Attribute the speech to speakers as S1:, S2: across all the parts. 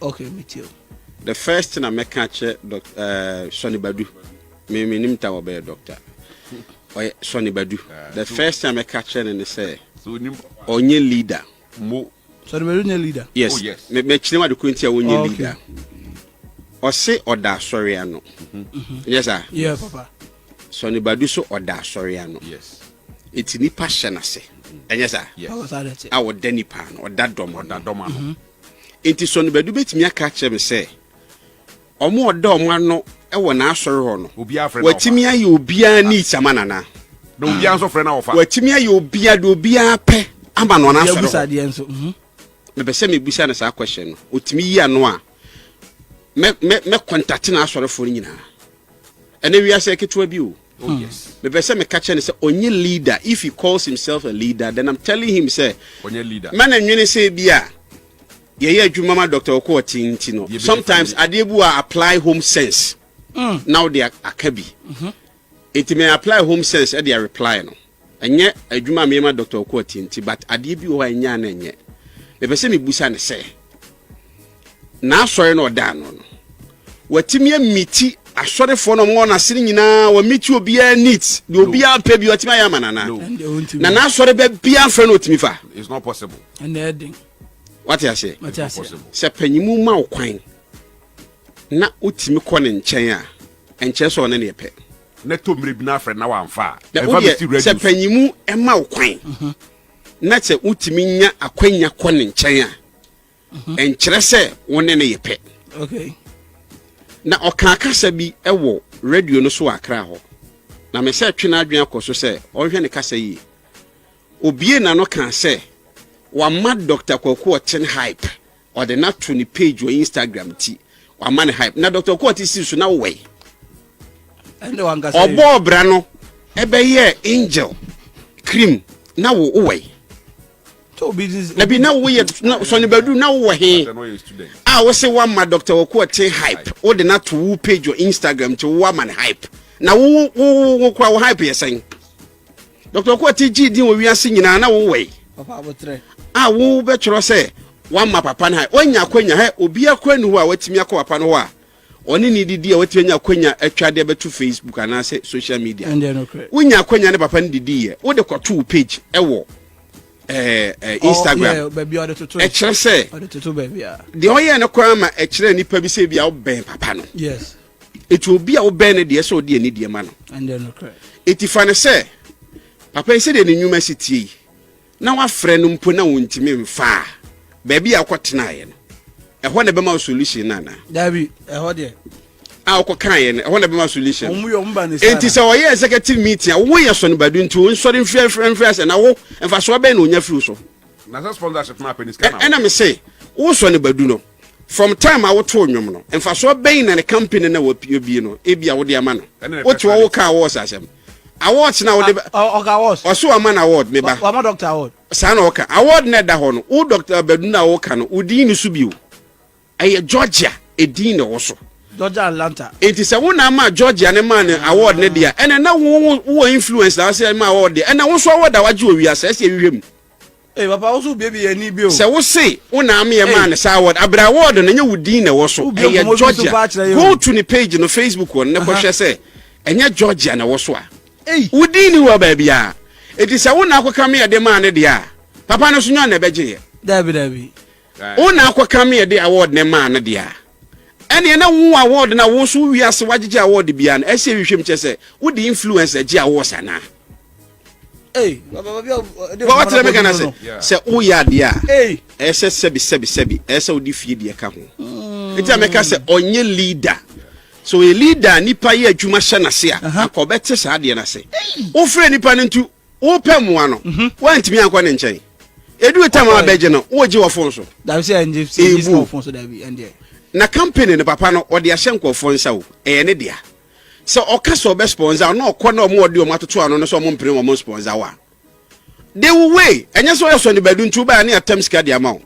S1: Okay, metie o.
S2: The first thing a mɛka akyerɛ Doc eh, Sonny Badu, me menim ta wɔbɛyɛ doctor. Ɔyɛ Sonny Badu. The first thing a mɛka akyerɛ no ne sɛ ɔnyɛ leader.
S3: Mo.
S1: Sonny Badu nyɛ leader.
S2: Yes.
S3: Oh, yes.
S2: Me mɛkyerɛ mu ade koro nti a ɔnyɛ
S1: Oh, okay.
S2: leader. Ɔse ɔda asɔre ano. Nyɛ saa?
S1: Yeah, papa.
S2: Sonny Badu so ɔda asɔre ano.
S3: Yes.
S2: Eti nipa hyɛ n'ase. Ɛnyɛ saa?
S3: Yes.
S1: Papa saa de te.
S2: A ɔda nipa ano, ɔda dɔm ano.
S3: Ɔda dɔm ano.
S2: Enti Sonny Badu bɛtumi aka akyerɛ me sɛ wɔn a ɔda wɔn ano wɔ n'asɔre hɔ no,
S3: Obiara frɛ na ɔfa.
S2: watumi ayɛ obiara needs ama no anaa?
S3: Na obiara nso frɛ na ɔfa.
S2: Watumi ayɛ obiara deɛ obiara pɛ ama no n'asɔre
S1: Yɛbusa
S2: hɔ?
S1: adeɛ nso.
S2: Mepɛ sɛ mebusa no saa question no. Ɔtumi yi ano a, mɛ mɛ mɛ kɔntate n'asɔrefoɔ no nyinaa. Ɛnɛ wiase yɛ ketewa bi o.
S3: Oh yes.
S2: Mepɛ sɛ meka kyerɛ no sɛ ɔnyɛ leader. If he calls himself a leader, then I'm telling him sɛ
S3: Ɔnyɛ leader.
S2: mma no nwene sɛ ebi a yɛyɛ adwuma ma Doctor Okoɔtee nti no,
S3: Yɛbɛdi
S2: sometimes
S3: fani.
S2: adeɛ bi wɔ a apply home sense na wode aka bi. Nti me apply home sense de a reply no. Ɛnyɛ adwuma a meyɛ ma Doctor Okoɔtee nti, but adeɛ bi wɔ hɔ a ɛnyɛ a na ɛnyɛ. Mepɛ sɛ mebusa no sɛ, n'asɔre no ɔda ano no, watumi amiti asɔrefoɔ no ɔmo n'ase no nyinaa, wamiti obiara needs, deɛ obiara pɛ bi watumi ayɛ ama no anaa?
S3: No.
S1: Ɛnde ɔntumi.
S2: Na n'asɔre bɛ biara mfrɛ no otumi fa.
S3: It's not possible.
S1: Ɛnde ɛden.
S2: Wate aseɛ?
S1: Mate
S3: It's not
S1: aseɛ.
S3: possible.
S2: Sɛ panyimu ma wo kwan na wotumi kɔ ne nkyɛn a, ɛnkyerɛ sɛ ɔne ne yɛ pɛ.
S3: Na ɛtɔ mmerɛ bi na afrɛ na wamfa a,
S2: Na
S3: ɛmfa
S2: wodeɛ
S3: bɛsi radio
S2: sɛ
S3: so.
S2: panyimu ma wo kwan na sɛ wotumi nya akwanya kɔ ne nkyɛn a, ɛnkyerɛ sɛ wo ne no yɛ pɛ.
S1: Okay.
S2: Na ɔkaa kasa bi wɔ radio no so wɔ Accra hɔ, na me sɛ twe n'adwene akɔ so sɛ ɔnhwɛ ne kasa yie. Obiee n'ano kaa sɛ wama Doctor Kwaku Ɔten hype, ɔde no ato ne page wɔ Instagram nti wama no hype. Na Doctor Kwaku Ɔten sii so na wowɔ yi. Ɔbɔɔ bra no ɛbɛyɛɛ angel cream na wo wowɔ yi. Dabi na woyɛ sɔne badu na wowɔ he a wose woama Dr. Kwaku Ɔten hype, wode no ato wo page wɔ Instagram nti woama no hype. Na wo wo wo kora wo hype yɛ sɛn? Dr. Okotie gyee din wɔ wiase nyinaa na wowɔ yi a wobɛtwerɛ sɛ wama papa no ha wanya akwanya hɛ obi akora ni hɔ a watumi akɔ papa no hɔ a ɔne ne didi a watumi anya akwanya atwa de abɛto Facebook anaasɛ social media. Wonya akwanya ne papa no didi yɛ wode kɔto wo page ɛwɔ eh, eh, Instagram. Ɛkyerɛ sɛ deɛ ɔyɛ no koraa ma ɛkyerɛ nipa bi sɛ bi a wobɛn papa no.
S1: Yes.
S2: Eti obi a wobɛn no deɛ sɛ ɔde anidie ma no. Eti fa no sɛ papa yi sɛdeɛ ne nnwuma si tie yi na wafrɛ no mpo na wontumi mfa a, baabi a wokɔtenaeɛ no, ɛhɔ na ɛbɛma wo solution no anaa?
S1: Dabi, ɛhɔ deɛ.
S2: A wokɔkaeɛ no, ɛhɔ na ɛbɛma solution no.
S1: Wɔn yɛ wɔn ba ne saa.
S2: Enti sɛ ɔyɛ executive meeting a, woyɛ sɔnibadu nti onsɔre mfiri mfiri ase na wo mfasoɔ bɛn na onya firi wo so?
S3: Na sɛ sponsorship no apɛ ne sika na
S2: Ɛna me se wosɔ ne badu no from time a wotoo nnwom no mfasoɔ bɛn na ne company na wabie no ebi a wode ama no wote hɔ woka awards asɛm awards na wode
S1: ɔka awards
S2: ɔso wama no award me ba
S1: wama doctor award
S2: saa na ɔka award na ɛda hɔ no wo doctor badu na woka no wo din ne so bio. Ɛyɛ Georgia edin na ɛwɔ so.
S1: Georgia Atlanta.
S2: Enti sɛ wo na ama Georgia ne maa no award no deɛ a, ɛnna na wo wowɔ influence na wosɛ ma award deɛ, ɛnna wo nso award a wagye wɔ wiase ɛsɛ yɛhwehwɛ mu.
S1: Ee papa wo nso wobie yɛn ani bio.
S2: Sɛ wo se wo na ama yɛ maa no saa award, abere award no ɛnyɛ wo din na ɛwɔ so,
S1: Wobie
S2: ɛyɛ
S1: nkɔmmɔ bi nso
S2: Georgia.
S1: paa kyerɛ yɛn
S2: Go
S1: o.
S2: to ne page no Facebook hɔ no na kɔhwɛ sɛ ɛnyɛ Georgia na ɛwɔ so a.
S1: Ei.
S2: Wo din ni hɔ baabiara. Enti sɛ wo na akɔka me yɛde maa no deɛ a, papa no nso nyɛ ɔno na ɛbɛgyeeɛ.
S1: Dabi dabi.
S2: Wo na akɔka me yɛde award no maa no deɛ a, ɛneɛ na wo award no a wo nso wo wiase wagyegye award biara no, ɛsɛ yɛhwehwɛ mu kyerɛ sɛ wode influence agye awards anaa? Wɔte dɛ meka no ase sɛ woyɛ adeɛ a ɛyɛ sɛ sɛbi sɛbi sɛbi ɛyɛ sɛ wode fie deɛ ka ho. Nti a meka sɛ ɔnyɛ leader. Sɛ ɔyɛ leader a nipa yɛ adwuma hyɛ n'ase a, anka ɔbɛte saa adeɛ no ase. Wofrɛ nipa no nti Wopɛ mmoa no, woantumi ankɔ ne nkyɛn. Eduu tam a abɛgye no, wogye wɔ fon so.
S1: Dabi sɛ ɛngye sɛ ɛngye sika
S2: Ebu.
S1: wɔ fon so dabi ɛndeɛ.
S2: Na company no papa no ɔde ahyɛ nkurɔfoɔ nsa o, ɛyɛ ne dea. Sɛ ɔka sɛ ɔbɛ sponsor wo na ɔkɔ na ɔmo ɔde ɔmo atoto ano no sɛ ɔmo mpene ɔmo sponsor wo a, they will weigh. Ɛnyɛ sɛ ɔyɛ sɔne badu nti wobaeɛ a ne yɛatam sika de ama wo.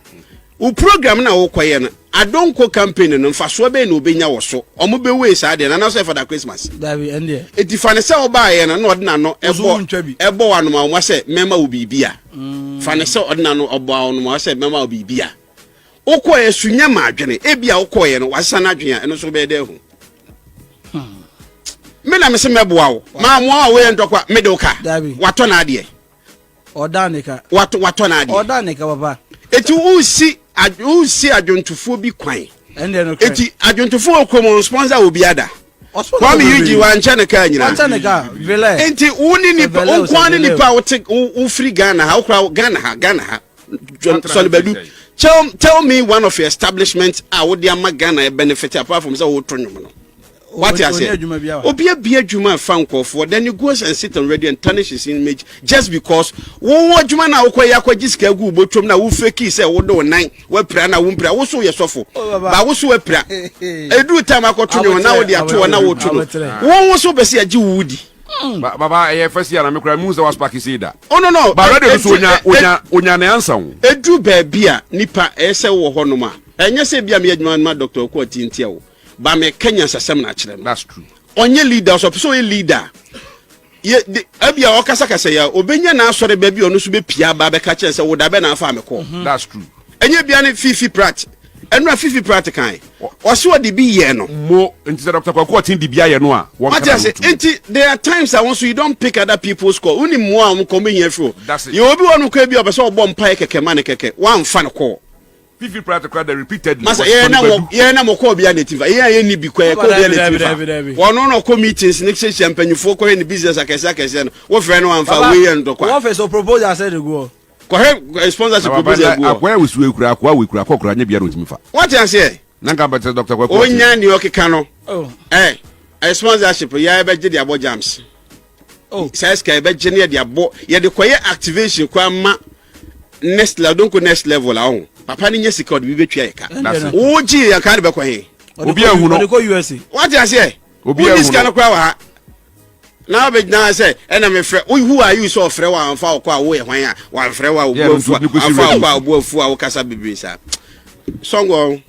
S2: Wo program no a wokɔyɛ no, Adonko company no mfasoɔ bɛn na ɔbɛnya wɔ so? Ɔmo bɛ weigh saa deɛ no anaasɛ Father Christmas?
S1: Dabi ɛndeɛ.
S2: Enti fa no sɛ wobaeɛ no na ɔde n'ano
S1: Wo so
S2: ɛbɔ
S1: wontwa bi.
S2: ɛbɔ wo anomawoma sɛ mɛma wo biribi a. Fa no sɛ ɔde n'ano ɔbɔ anomawa sɛ mɛma wo biribi a. Wokɔɛ sunya ma adwene. Ebi a wokɔɛ no wasesa n'adwene a ɛno nso bɛyɛ dɛ ahu. Me na mese mɛboa wo. Maa mmoa a woyɛ ntɔkwa mede wo ka. Watɔ n'adeɛ.
S1: Ɔda ne ka.
S2: Watɔ watɔ n'adeɛ.
S1: Ɔda ne ka papa.
S2: Eti wosi wosi adwontofoɔ bi kwan.
S1: Ɛndeɛ no korɛ.
S2: Eti adwontofoɔ wɔ kurom wɔn sponsor obi ada. Kwame Eugene wankyɛ ne kaa nyinaa.
S1: Wankyɛ ne kaa velɛ.
S2: Enti wo ne nipa wo nkoa ne nipa a wote wo firi Ghana ha wokura Ghana ha Ghana ha Sonny Badu tell me one of your establishments a wode ama Ghana benefit apart from sɛ woto nnwom no. Wate aseɛ? Obi abie adwuma afa nkurɔfoɔ then he goes and sit on radio and tarnish his image just because wo adwuma no a wokɔyɛ akɔgye sika agu wo bɔtɔm na wo fake sɛ wode wo nan wapira na wompira wo so yɛ sɔfo
S1: oh,
S2: ba wo so wapira ɛduru time akɔto nwom na wode ato hɔ na woto no wo wo so bɛsɛ yɛgye wo wodi
S3: hmm. Baba ɛyɛ fɛsi a na mekura mu sɛ waspark sei da.
S2: Oh no no.
S3: Ba radio so onya onya onya ne ansa o.
S2: Edu baabi a nipa ɛyɛ sɛ wɔ hɔ nom a ɛnyɛ sɛ bi a meyɛ adwuma ma Dr. Ɔkɔ atintia o. Ba meka nyansasɛm na akyerɛ no.
S3: That's true.
S2: Ɔnyɛ leader ɔsɛ ɔpɛ sɛ ɔyɛ leader. Yɛ de ebia ɔkasakasa yi a obenya n'asɔre ba bi a ɔno nso bepia aba abɛka kyerɛ sɛ wo da bɛ na afa me kɔ.
S3: Mhm. That's true.
S2: Ɛnyɛ bia ne Fifi Pratt. Ɛno a Fifi Pratt kan. Ɔse ɔde bi yɛ no.
S3: Mo nti sɛ Dr. Kwaku Ɔten de bi ayɛ no a wɔn
S2: kana no tu. Nti there are times a wɔn so you don't pick other people's call. Woni mmoa a wɔn kɔ wɔn behia firi hɔ.
S3: That's it.
S2: Yɛ obi wɔ no kɔ ebi a ɔpɛ sɛ ɔbɔ mpaeɛ kɛkɛ ma ne kɛkɛ. Wɔamfa no kɔɔ.
S3: Fifi Pratt kora da repeatedly.
S2: Masa yɛn na mo yɛn na mo kɔ obi a n'eti fa yɛn a yɛn ni bi kɔ yɛ kɔ obi a n'eti fa wɔn no kɔ meetings ne hyehyɛ mpanyinfoɔ kɔhwɛ ne business akɛse akɛse no wofrɛ no anfa wei yɛ ntɔkwa.
S1: Wɔn fɛ so proposal sɛ de gu hɔ.
S2: Kɔhwɛ eh, sponsorship proposal gu hɔ.
S3: Akoa wusu ekura akoa wo ekura kɔ kura nye bia na otumi fa.
S2: Wɔte aseɛ.
S3: Na nka bɛtɛ Dr. Kwaku.
S2: Onya nea ɔkeka no. Oh. Ɛ eh, sponsorship yɛ bɛgye de abɔ jams.
S1: Oh.
S2: Saa sika yɛbɛgye ne yɛde abɔ yɛde kɔyɛ activation koraa ma next level donko next level a ɔho papa no nya sika ɔde bi bɛtua yɛ ka wogye yɛ ka de bɛkɔ he
S3: obi ahu no
S2: wate aseɛ wonni sika no koraa wɔ ha na wabɛgyina sɛ ɛna mefrɛ who are you sɛ ɔfrɛ wo a amfa wokɔ a woyɛ hwan a wamfrɛ wo a wobu afu a amfa wokɔ a wobu afu a wokasa bebree saa sɔngɔ.